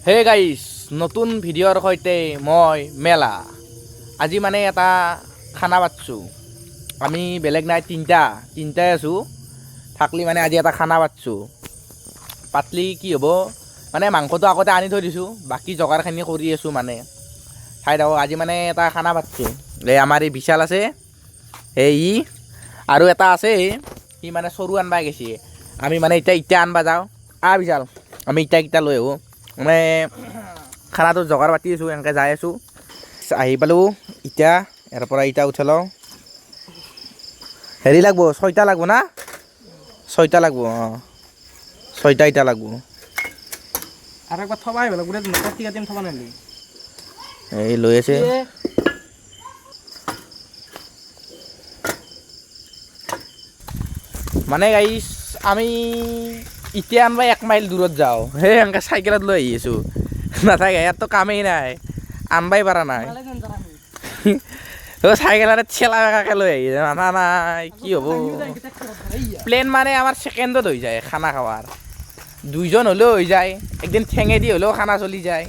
হে গাইছ, নতুন ভিডিঅ'ৰ সৈতে মই মেলা। আজি মানে এটা খানা পাতছোঁ আমি। বেলেগ নাই, তিনিটাই আছোঁ। থাকলি মানে আজি এটা খানা পাতছোঁ। পাতলি কি হ'ব মানে, মাংসটো আগতে আনি থৈ দিছোঁ, বাকী জোগাৰখিনি কৰি আছোঁ। মানে চাই থাকক, আজি মানে এটা খানা পাতছোঁ। এই আমাৰ এই বিশাল আছে, এই ই আৰু এটা আছে, সি মানে চৰু আনবা গৈছে। আমি মানে এতিয়া ইটা আনবা যাওঁ। আহ বিশাল, আমি ইটা কেইটা লৈ আহোঁ। মানে খানাটো জোগাৰ পাতি আছোঁ, এনেকৈ যাই আছোঁ। আহি পালোঁ। ইটা ইয়াৰ পৰা ইটা উঠাই লওঁ। হেৰি লাগব, ছয়টা লাগব না? ছয়টা লাগব। অঁ, ছয়টা ইটা লাগব। আৰু একবাৰ থবা আহিব লাগিব, কাটি কাটি থবা নালি। এই লৈ আছে। মানে গাইছ, আমি এতিয়া আনবা 1 মাইল দূৰত যাওঁ। সেই এনেকৈ চাইকেলত লৈ আহি আছোঁ। নাথাকে, ইয়াততো কামেই নাই, আনবাই পৰা নাই। অ' চাইকেলেৰে ঠেলা বেকাকে লৈ আহি মাথা নাই। কি হ'ব? প্লেন মানে আমাৰ ছেকেণ্ডত হৈ যায় খানা খোৱাৰ। দুইজন হ'লেও হৈ যায়, একদিন ঠেঙেদি হ'লেও খানা চলি যায়,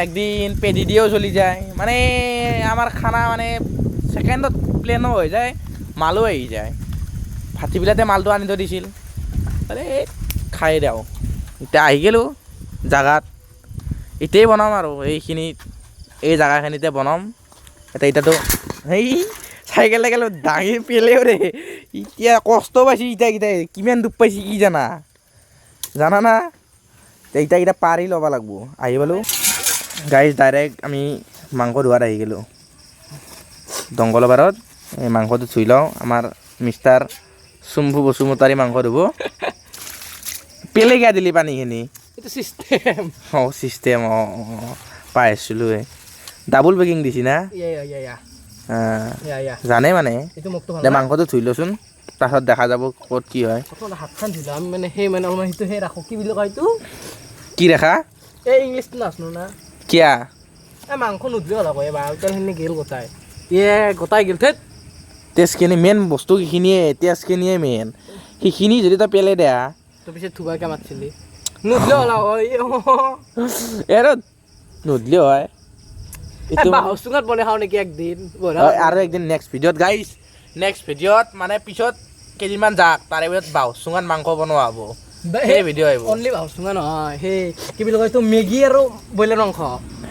একদিন পেডি দিও চলি যায়। মানে আমাৰ খানা মানে ছেকেণ্ডত প্লেনো হৈ যায়, মালো আহি যায়। ভাটিবিলাতে মালটো আনি থৈ দিছিল। আৰে খাই দেওঁ। এতিয়া আহি গ'লোঁ জাগাত। এতিয়াই বনাম আৰু এইখিনিত, এই জাগাখিনিতে বনাম। এতিয়া ইটাটো সেই চাইকেল তাইকেল দাঙি পেলেও দে। এতিয়া কষ্ট পাইছে ইটাকেইটাই, কিমান দুখ পাইছে কি জানা? জানা না? এতিয়া ইটাকেইটা পাৰি ল'ব লাগব। আহি পালোঁ গাইজ, ডাইৰেক্ট আমি মাংস ধোৱাত আহি গ'লোঁ। দংগলৰ পাৰত এই মাংসটো ধুই লওঁ। আমাৰ মিষ্টাৰ চুম্ভু বসুমতাৰী মাংস ধুব। পেলে কিয়া দিলি পানীখিনি? এইটো চিষ্টেম। অঁ, চিষ্টেম। অঁ অঁ, পাই আছিলোঁ। ডাবুল বেকিং দিছি না? ইয়া। অঁ, ইয়া। জানে মানে। এইটো মোকটো ভাল। দে, মাংসটো ধুই লচোন, তাৰপিছত দেখা যাব ক'ত কি হয়। প্ৰথমতে হাতখন ধুই লওঁ আমি। মানে সেই মানে অলপমান সেইটো সেই ৰাখোঁ, কি বুলি কয় এইটো? কি দেখা? এই ইংলিছটো নাজানো না। কিয়া? এই মাংস নুধুলে হ'ল আকৌ। এইবাৰ তেলখিনি গেল গোটাই, ইয়ে গোটাই গেল, থেত। তেজখিনি মেইন বস্তু, সেইখিনিয়ে, তেজখিনিয়ে মেইন। সেইখিনি যদি তই পেলাই দিয়া। তই পিছে ধুবাকে মাতছিলি, নুধুলে হ'ল আকৌ। এই নুধুলেও হয় এইটো। বাঁহৰ চুঙাত বনাই খাওঁ নেকি একদিন? আৰু একদিন নেক্সট ভিডিঅ'ত গাইছ, নেক্সট ভিডিঅ'ত মানে পিছত কেইদিনমান যাক, তাৰে পিছত বাঁহৰ চুঙাত মাংস বনোৱা হ'ব। সেই ভিডিঅ' আহিব। অনলি বাঁহৰ চুঙা নহয়, সেই কি বুলি কয় এইটো, মেগী আৰু ব্ৰইলাৰ মাংস।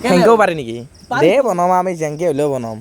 সেনেকেও পাৰি নেকি? পাৰি। দে বনাম, আমি যেনেকে হ'লেও বনাম।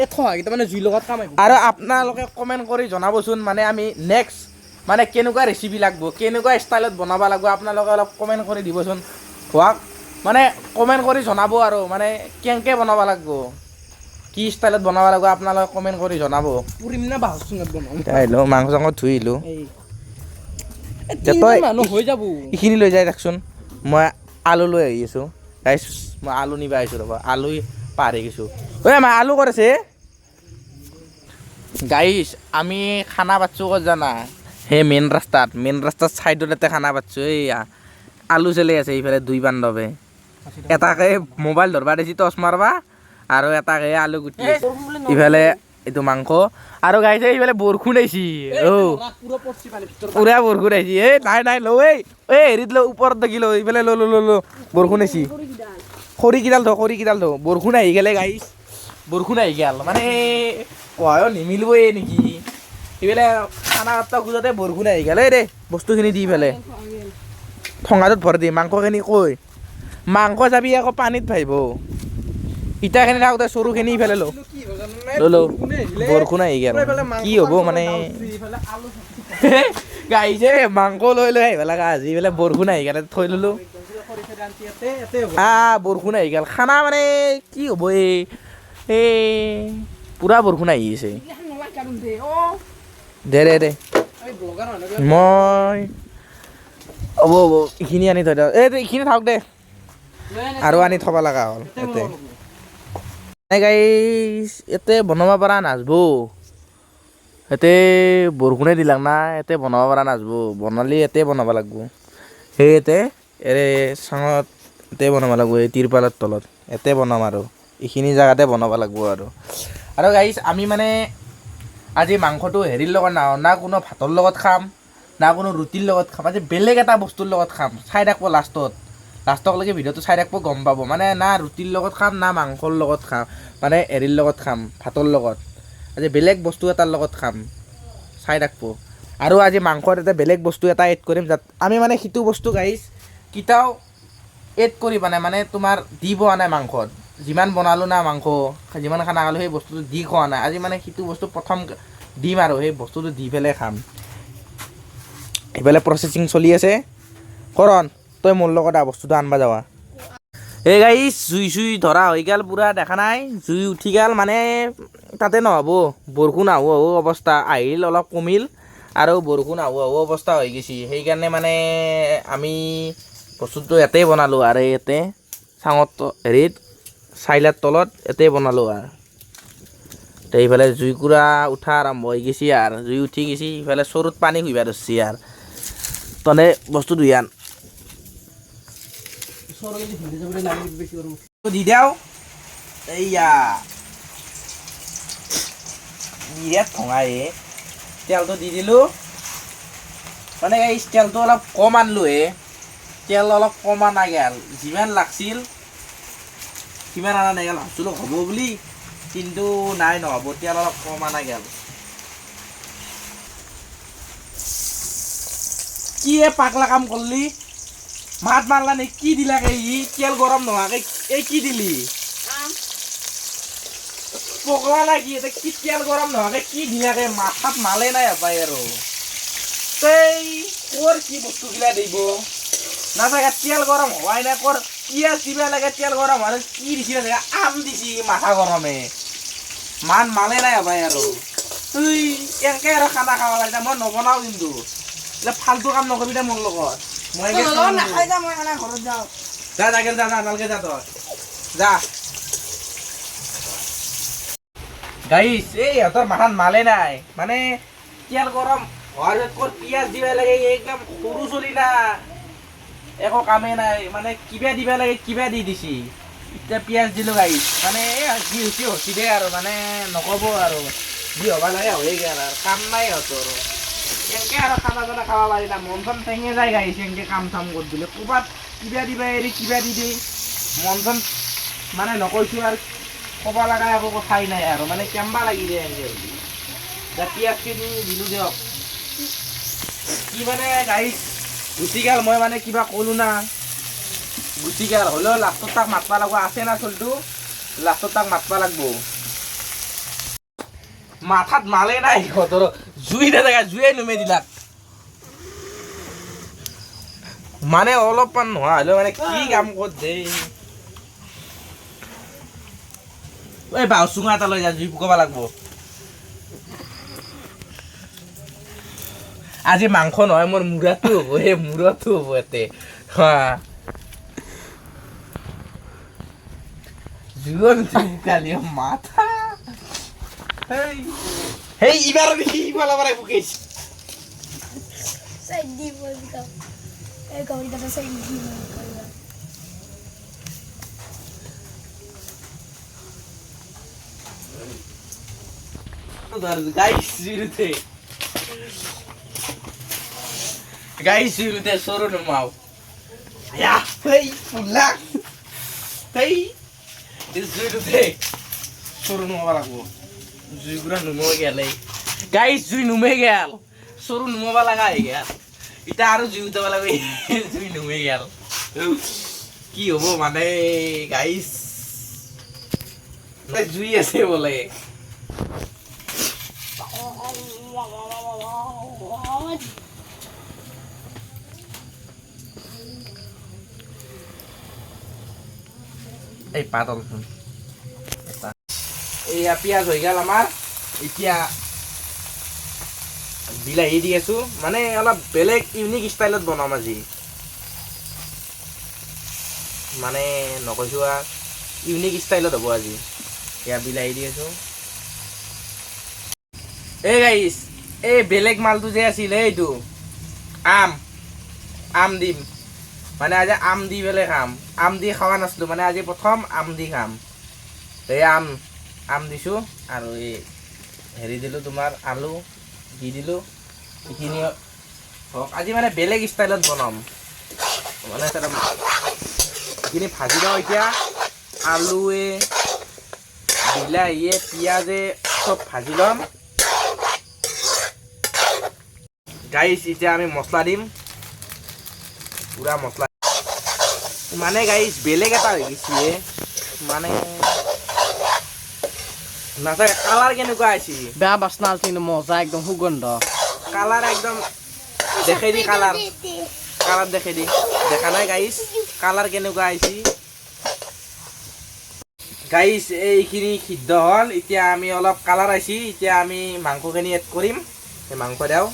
এই থোৱাকেইটা মানে জুইৰ লগত কাম আহিব। আৰু আপোনালোকে কমেণ্ট কৰি জনাবচোন, মানে আমি নেক্সট মানে কেনেকুৱা ৰেচিপি লাগব, কেনেকুৱা ষ্টাইলত বনাব লাগব, আপোনালোকে অলপ কমেণ্ট কৰি দিবচোন। খোৱাক মানে কমেণ্ট কৰি জনাব আৰু মানে কেনেকৈ বনাব লাগব, কি ষ্টাইলত বনাব লাগব, আপোনালোকে কমেণ্ট কৰি জনাব। পুৰিম না বাঁহৰ চুঙাত বনাম? এতিয়া আহিলোঁ, মাংস চাংস ধুই আহিলোঁ। এই এতিয়া তই মানুহ হৈ যাব। এইখিনি লৈ যাই থাকচোন, মই আলু লৈ আহি আছোঁ। গাইছ, মই আলু নিব আহিছোঁ, ৰ'ব, আলু পাহৰি গৈছোঁ। ঐ মা, আলু ক'ত আছে? গাইছ, আমি খানা পাতছোঁ ক'ত জানা? সেই মেইন ৰাস্তাত, মেইন ৰাস্তাৰ ছাইডত এটা খানা পাতছোঁ। এইয়া আলু চেলাই আছে এইফালে দুই বান্ধৱে। এটাকে মোবাইল ধৰবা দিছি, টৰ্চ মাৰবা, আৰু এটাকে আলু গুটি আছে। ইফালে এইটো মাংস। আৰু গাইছে, এইফালে বৰষুণ আহিছি। অ' পুৰা বৰষুণ আহিছি। এই নাই নাই, লওঁ। এই এই হেৰিত ল, ওপৰত দেখি ল। এইফালে ল ল ল ল। বৰষুণ আহিছি। খৰি কেইডাল ধ, খৰি কেইডাল ধ। বৰষুণ আহি গ'লে গাইছ, বৰষুণ আহি গ'ল। মানে কহায়ো নিমিলিবই নেকি? এইফালে খানা কাটবা খোজোতে বৰষুণ আহি গ'ল। এই দে, বস্তুখিনি দি পেলাই ঠঙাটোত ভৰাই দি। মাংসখিনি কৈ মাংস যাবি আকৌ পানীত ভাহিব। ইটাখিনি থাকোঁতে চৰুখিনি ইফালে ল ল ল। বৰষুণ আহি গ'ল, কি হ'ব মানে গাইছে? মাংস লৈ লৈ আহিব লগা আজি। এইফালে বৰষুণ আহি গ'লে থৈ ল'লো। বৰষুণ আহি গ'ল। খানা মানে কি হ'ব? এই এই পুৰা বৰষুণ আহি আছে। দে দে দে, মই হ'ব হ'ব, এইখিনি আনি থৈ দে। এই এইখিনি থাকক দে, আৰু আনি থ'ব লগা হ'ল ইয়াতে। গাইছ, ইয়াতে বনাব পৰা নাজব। ইয়াতে বৰষুণে দিলাক না, ইয়াতে বনাব পৰা নাজব। বনালি ইয়াতে বনাব লাগব। সেই ইয়াতে এৰে চাঙত ইয়াতে বনাব লাগব। এই তিৰপালৰ তলত ইয়াতে বনাম আৰু এইখিনি জেগাতে বনাব লাগব। আৰু আৰু গাইছ, আমি মানে আজি মাংসটো হেৰিৰ লগত না কোনো ভাতৰ লগত খাম, না কোনো ৰুটিৰ লগত খাম, আজি বেলেগ এটা বস্তুৰ লগত খাম। চাই থাকব লাষ্টত। লাষ্টলৈকে ভিডিঅ'টো চাই থাকিব, গম পাব। মানে না ৰুটিৰ লগত খাম, না মাংসৰ লগত খাম, মানে হেৰিৰ লগত খাম, ভাতৰ লগত। আজি বেলেগ বস্তু এটাৰ লগত খাম, চাই থাকিব। আৰু আজি মাংসত এটা বেলেগ বস্তু এটা এড কৰিম, যাত আমি মানে সিটো বস্তু গাইছ কেতিয়াও এড কৰি মানে মানে তোমাৰ দি পোৱা নাই মাংসত। যিমান বনালোঁ না মাংস, যিমান খানা খালোঁ, সেই বস্তুটো দি খোৱা নাই। আজি মানে সিটো বস্তু প্ৰথম দিম আৰু সেই বস্তুটো দি পেলাই খাম। ইফালে প্ৰচেছিং চলি আছে। কৰণ, তই মোৰ লগত আহ, বস্তুটো আনবা যাৱা। এই গাইছ, জুই চুই ধৰা হৈ গ'ল পূৰা, দেখা নাই, জুই উঠি গ'ল। মানে তাতে নহ'ব, বৰষুণ আহোঁ আহোঁ অৱস্থা আহিল, অলপ কমিল আৰু বৰষুণ আহোঁ আহোঁ অৱস্থা হৈ গৈছে। সেইকাৰণে মানে আমি বস্তুটো ইয়াতেই বনালোঁ আৰু ইয়াতে চাঙত হেৰিত চাইলাৰ তলত ইয়াতেই বনালোঁ। আৰু এইফালে জুইকুৰা উঠা আৰম্ভ হৈ গৈছে আৰু জুই উঠি গৈছে। ইফালে চৰুত পানী খুইবা ধৰছি। আৰু তনে বস্তু ধুই আন। দি দেও। এইয়া বিৰাট ঠঙা। এ তেলটো দি দিলোঁ। মানে এই তেলটো অলপ কম আনলো হে, তেল অলপ কম আনা গেল। যিমান লাগছিল সিমান অনা নাই গেল। ভাবছিলোঁ হ'ব বুলি, কিন্তু নাই, নহ'ব, তেল অলপ কম আনা গেল। কি এ পাগলা কাম কৰলি? মাত মাৰলা নে কি দিলাক? এই তেল গৰম নোহোৱাকে এই কি দিলি? পগলা না কি? এটা কি তেল গৰম নোহোৱাকে কি দিলাকে? মাথাত মালে নাই হপাই। আৰু তই ক'ৰ কি বস্তুগিলা দিব নাথাকে? তেল গৰম হোৱাই নাই, ক'ৰ পিঁয়াজ দিবা লাগে? তেল গৰম হোৱা নাই, কি দিছি নাথাকে, আম দিছি। মাথা গৰমে মান মালে নাই হপাই। আৰু তুই এনেকে আৰু খানা খাব লাগে? মই নবনাও কিন্তু। এইবিলাক ফাল্টু কাম নকৰিবি দে মোৰ লগত। মই এনেকে খানা নাখাই যা, মই খানা ঘৰত যাওঁ। যা যা গেল, যা যা, নালগে যা তই যা। গাইছ, এই ইহঁতৰ মাথাত মালে নাই। মানে তেল গৰম হোৱাৰ পিছত ক'ত পিঁয়াজ দিব লাগে? একদম সৰু চলি না, একো কামেই নাই। মানে কিবা দিব লাগে, কিবা দি দিছি। এতিয়া পিঁয়াজ দিলোঁ গাইছ। মানে এই যি হৈছে হৈছে দে আৰু, মানে নক'ব আৰু, যি হ'ব লাগে হৈয়ে গ'ল। আৰু কাম নাই ইহঁতৰ। এনেকে আৰু খানা চানা খাব পাৰি না? মন চন টেঙে যায় গাইছ। এনেকে কাম চাম কৰি দিলে ক'ৰবাত কিবা দিবা এৰি কিবা দি দিয়ে, মন চন মানে নকৈছোঁ আৰু ক'ব লগা একো কথাই নাই আৰু, মানে কেম্বা লাগি যায় এনেকে হ'লে। এতিয়া পিঁয়াজখিনি দিলোঁ দিয়ক। কি মানে গাইছ, গুচি গ'ল। মই মানে কিবা ক'লো না, গুচি গ'ল। হ'লেও লাষ্টত তাক মাতবা লাগব। আছে না চলটো, লাষ্টত তাক মাতবা লাগব। মাথাত মালে নাই সিহঁতৰ। জুই নাথাকে, জুয়ে নুমে দিলাক। মানে অলপমান নোহোৱা হ'লেও মানে কি কাম ক'ত দেই। এই বাঁহ চুঙা এটা লৈ যা, জুই ফুকাব লাগব আজি। মাংস নহয়, মোৰ মূৰাটো হ'ব, সেই মূৰটো হ'ব ইয়াতে। হা, জুইও নুঠে মাথা। সেই ইবাৰ দেখি ইফালৰ পৰাই ফুকাইছে। সাইড দি মই বিকাও, এই গৌৰী দাদা, সাইড দি মই বিকাও। গাইছ, জুইতে, গাইছ, জুইতে সৰু নুমাও। আয়া, হেই ফুলাক, হেই জুইতে সৰু নুমাব লাগব। জুই পুৰা নুমৈ গেল। গাইছ, জুই নুমে গেল, সৰু নুমাব লগা হৈ গেল। এতিয়া আৰু জুই উঠাব লাগিব। জুই নুমে গেল, কি হ'ব মানে গাইছ? জুই আছে বোলে। এই পাতল এইয়া পিঁয়াজ হৈ গ'ল আমাৰ। এতিয়া বিলাহী দি আছোঁ। মানে অলপ বেলেগ ইউনিক ষ্টাইলত বনাম আজি, মানে নকৈছোঁ আৰু, ইউনিক ষ্টাইলত হ'ব আজি। এয়া বিলাহী দি আছোঁ। এই গাইছ, এই বেলেগ মালটো যে আছিল, এইটো আম, আম দিম। মানে আজি আম দি পেলাই খাম। আম দি খোৱা নাছিলোঁ, মানে আজি প্ৰথম আম দি খাম। এই আম, আম দিছোঁ আৰু এই হেৰি দিলোঁ, তোমাৰ আলু দি দিলোঁ। এইখিনি হওক। আজি মানে বেলেগ ষ্টাইলত বনাম। মানে এইখিনি ভাজি লওঁ এতিয়া। আলুৱে, বিলাহীয়ে, পিঁয়াজে চব ভাজি ল'ম। গাইছ, এতিয়া আমি মছলা দিম, পূৰা মছলা। মানে গাইছ, বেলেগ এটা হৈ গৈছে। মানে নাচাই কালাৰ কেনেকুৱা আহিছে। বেয়া বাচনা আছে কিন্তু মজা, একদম সুগন্ধ। কালাৰ একদম দেখে দি, কালাৰ কালাৰ দেখে দি। দেখা নাই গাইছ, কালাৰ কেনেকুৱা আহিছে? গাইছ, এইখিনি সিদ্ধ হ'ল। এতিয়া আমি অলপ কালাৰ আহিছে, এতিয়া আমি মাংসখিনি এড কৰিম। এই মাংস দিওঁ।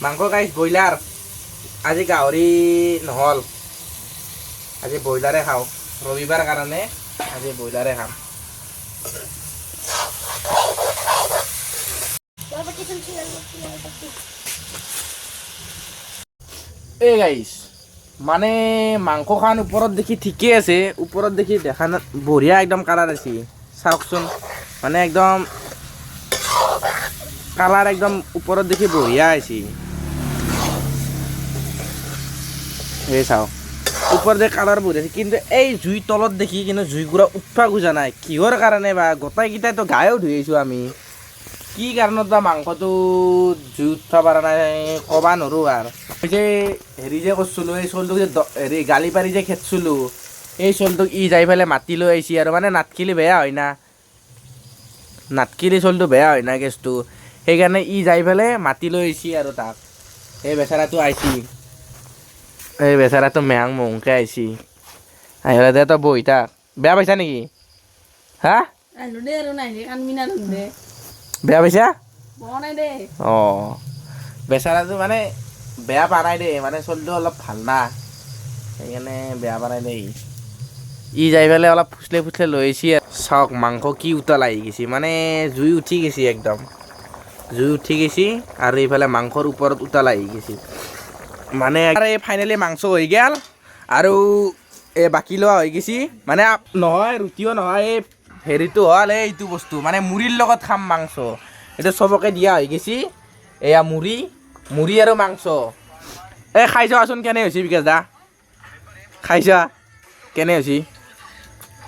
মাংস গাইছ ব্ৰইলাৰ, আজি গাহৰি নহ'ল, আজি ব্ৰইলাৰে খাওঁ। ৰবিবাৰ কাৰণে আজি ব্ৰইলাৰে খাম। এই গাইছ, মানে মাংস খান ওপৰত দেখি ঠিকেই আছে, ওপৰত দেখি দেখা না বঢ়িয়া একদম কালাৰ আছে। চাওকচোন, মানে একদম কালাৰ একদম ওপৰত দেখি বঢ়িয়া আছে। এই চাওক, ওপৰত দেখি কালাৰ বঢ়িয়া আছে, কিন্তু এই জুই তলত দেখি কিন্তু জুইকুৰা উঠবা খোজা নাই। কিহৰ কাৰণে বা? গোটেইকেইটাইতো গায়েও ধুই আহিছোঁ আমি। কি কাৰণত বা মাংসটো জুই উঠবা পৰা নাই, ক'বা নৰো। আৰু এই যে হেৰি যে কৰছিলোঁ, এই চলটোক যে হেৰি গালি পাৰি যে খেদছিলোঁ, এই চলটোক ই যাই পেলাই মাতি লৈ আহিছে। আৰু মানে নাটকিলি বেয়া হয় না, নাটকিলি চলটো বেয়া হয় না কেছটো, সেইকাৰণে ই যাই পেলাই মাতি লৈ আহিছে। আৰু তাক এই বেচেৰাটো আহিছি, এই বেচেৰাটো মেহাং মোহংকে আহিছি। আহি পেলাই দে, তই বহি থাক। বেয়া পাইছা নেকি? হা? আহিলো দে আৰু, নাহিলে কানবি না দে। বেয়া পাইছা? বহা নাই দে। অঁ, বেচেৰাটো মানে বেয়া পোৱা নাই দেই, মানে চলিটো অলপ ভাল না, সেইকাৰণে বেয়া পোৱা নাই দেই। ই যাই পেলাই অলপ ফুচলে ফুচলে লৈ আহিছে। চাওক, মাংস কি উতাল আহি গৈছে, মানে জুই উঠি গৈছে, একদম জুই উঠি গৈছে। আৰু এইফালে মাংসৰ ওপৰত উতাল আহি গৈছে। মানে এই ফাইনেলি মাংস হৈ গ'ল আৰু এই বাকী লোৱা হৈ গৈছে। মানে নহয়, ৰুটিও নহয়, এই হেৰিটো হ'ল এইটো বস্তু, মানে মুড়িৰ লগত খাম মাংস। এইটো চবকে দিয়া হৈ গৈছে। এয়া মুড়ি, মুড়ি আৰু মাংস। এই খাই চোৱাচোন কেনে হৈছে। বিকাশ দা, খাই চোৱা কেনে হৈছে,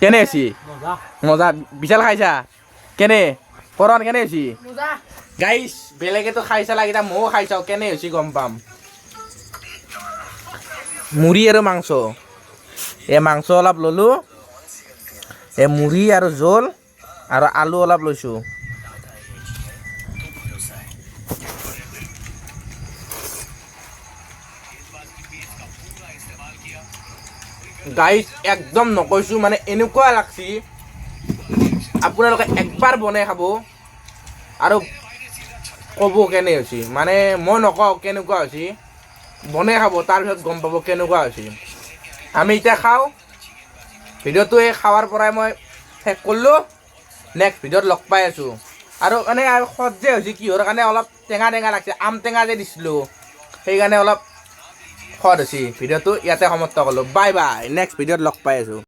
কেনে হৈছে? মজা। মজা। বিশাল, খাইছা কেনে? কৰণ, কেনে হৈছে? মজা। গাইছ, বেলেগেতো খাই চালা, এতিয়া ময়ো খাই চাওঁ কেনে হৈছে, গম পাম। মুড়ি আৰু মাংস। এই মাংস অলপ ল'লোঁ, এই মুড়ি আৰু জোল আৰু আলু অলপ লৈছোঁ। গাইছ, একদম নকৈছোঁ, মানে এনেকুৱা লাগছি, আপোনালোকে একবাৰ বনাই খাব আৰু ক'ব কেনে হৈছে। মানে মই নকওঁ কেনেকুৱা হৈছে, বনাই খাব, তাৰপিছত গম পাব কেনেকুৱা হৈছে। আমি এতিয়া খাওঁ। ভিডিঅ'টো এই খাৱাৰ পৰাই মই শেষ কৰিলোঁ। নেক্সট ভিডিঅ'ত লগ পাই আছোঁ। আৰু মানে আৰু সোৱাদ যে হৈছে কিহৰ কাৰণে, অলপ টেঙা টেঙা লাগছে, আম টেঙা যে দিছিলোঁ, সেইকাৰণে অলপ সোৱাদ হৈছে। ভিডিঅ'টো ইয়াতে সমাপ্ত কৰিলোঁ। বাই বাই, নেক্সট ভিডিঅ'ত লগ পাই আছোঁ।